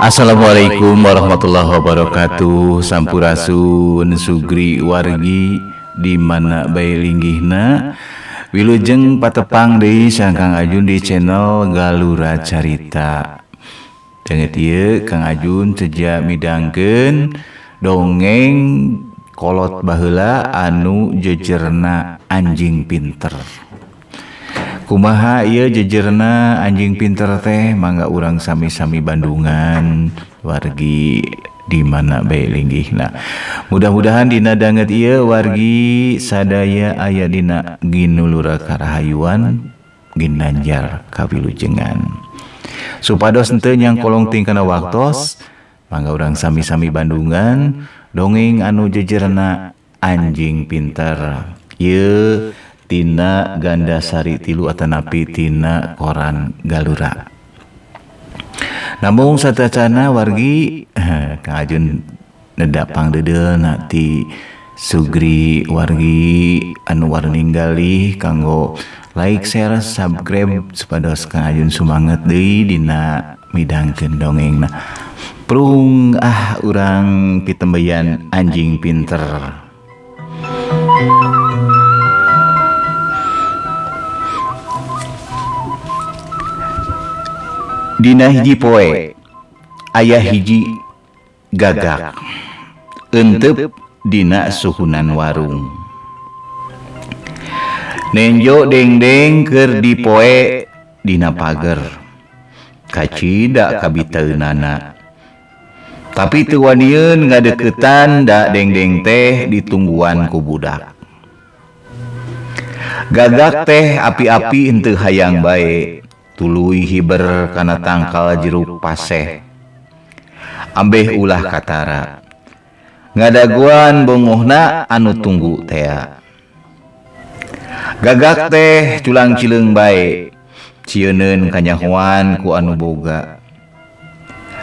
Assalamualaikum warahmatullahi wabarakatuh. Sampurasun Sugri wargi di mana bae linggihna. Wilujeng patepang deui sareng Kang Ajun di channel Galura Carita. Danget ieu Kang Ajun seja midangkeun dongeng kolot baheula anu jejerna anjing pinter. Kumaha ieu jejerna anjing pinter teh, mangga urang sami-sami Bandungan wargi di mana bae linggihna. Mudah-mudahan dina danget ieu wargi sadaya aya dina ginulura karahayuan ginanjar kawilujengan. Supados henteu nyangkolong ting kana waktos, mangga urang sami-sami Bandungan dongeng anu jejerna anjing pinter. Ieu tina Gandasari tilu atanapi tina koran Galura. Namun satacana wargi Kang Ajun nedak pangdeudeulna ti Sugri wargi anu warninggali kanggo like, share, subscribe supados Kang Ajun sumanget deui dina midangkeun dongengna. Prung ah urang pitembeyan anjing pinter. Dina hiji poe aya hiji gagak entep dina suhunan warung. Nenjo dengdeng keur dipoe dina pager. Kacida kabitaeunana. Tapi teu wanieun ngadeukeutan da dengdeng teh ditungguan ku budak. Gagak teh api-api henteu hayang bae. Tuluy hiber kana tangkal jeruk paseh. Ambeh ulah katara. Ngadaguan bongohna anu tunggu tea. Gagak teh culang cileung bae. Cieuneun kanyahoan ku anu boga.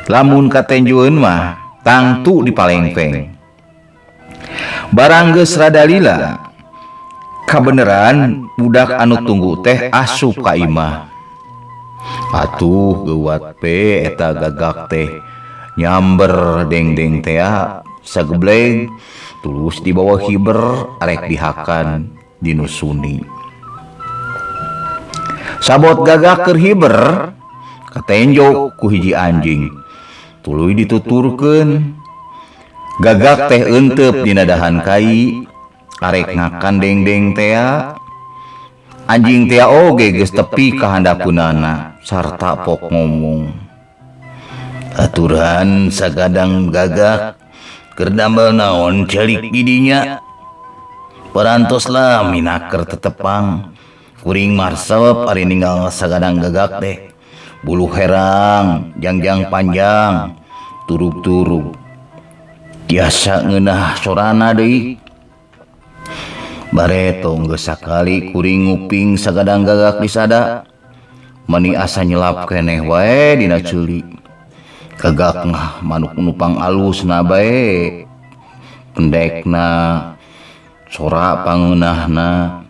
Lamun katenjueun mah tangtu dipalengpeng. Barang geus rada lila, kabeneran budak anu tunggu teh asup ka imah. Atuh geuwat pe eta gagak teh nyamber dengdeng tea sagebleg tulus dibawa hiber arek dihakan dinusuni. Sabot gagak keur hiber katenjo ku hiji anjing tuluy dituturkeun. Gagak teh eunteup dina dahan kai arek ngakan dengdeng tea. Anjing tea oge geus tepi ka handapeunana sarta pok ngomong. Aturan sagadang gagak keur damel naon celik di dinya. Parantos lah minaker tetepang. Kuring marsep ari ninggal sagadang gagak teh. Bulu herang, jangjang panjang, turub-turub. Tiasa ngeunah sorana deui. Bareto geus sakali kuring nguping sagadang gagak disada. Mani asa nyelap keneh wae dina ceuli. Gagak mah manuk nupang alusna bae. Pendekna, sora pangeunahna.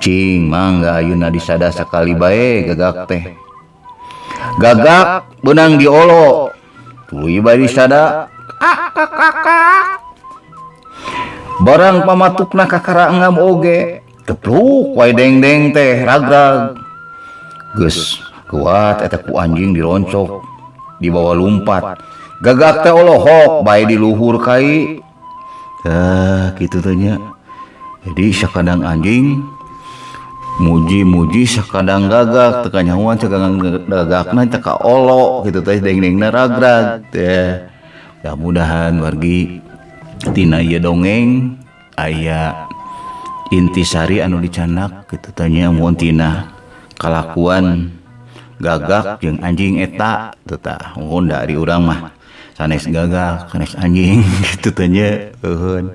Cing mangga ayeuna disada sakali bae gagak teh. Gagak beunang diolo. Tuluy bae disada. Barang pamatukna kakara ngam oge, kepluk wae dengdeng teh ragrag. Geus kuat eta ku anjing dironcok, dibawa lumpat. Gagak teh olohok bae di luhur kai. Tah kitu teh nya. Jadi sakadang anjing muji-muji sakadang gagak teu kanyahoan sakadang gagakna teh ka olo kitu teh dengdengna ragrag teh. Mudah-mudahan wargi tina ieu dongeng aya intisari anu dicanak kitu teh nya, mun tina kalakuan gagak jeung anjing eta teu tah mun dari urang mah sanes gagak sanes anjing kitu teh nya. Eueun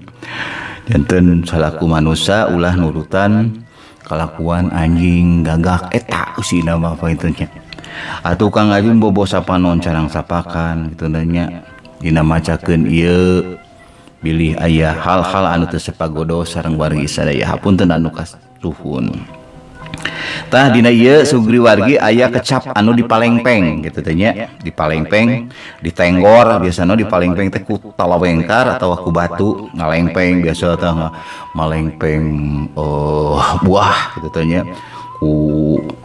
janten salaku manusa ulah nurutan kalakuan anjing gagak eta usina mah panginten nya. Atuh Kang Ajun bobo sapanon carang sapakan kitu teh nya dina macakeun ieu bilih aya hal-hal anu teu sepagodo sareng wargi sadaya. Hapunten anu kasuhun. Tah, dina ieu Sugri wargi aya kecap anu dipalengpeng gitu teh nya, dipalengpeng, ditenggor. Biasana dipalengpeng teh ku talawengkar atau ku batu ngalengpeng. Biasa teh malengpeng buah gitu teh nya, ku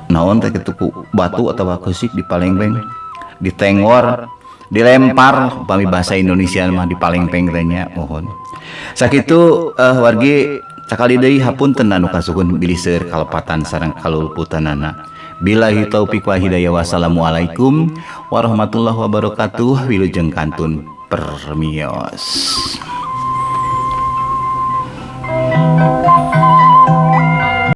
naon teh kitu, ku batu atau keusik dipalengpeng, ditenggor, dilempar upami bahasa Indonesia mah dipalengpeng teh nya. Mohon sakitu wargi, sakali deui hapunten anu kasuhun bilih seueur kalepatan sareng kaluluputanana. Billahi taufik wal hidayah, wassalamualaikum warahmatullahi wabarakatuh. Wilujeng kantun permios.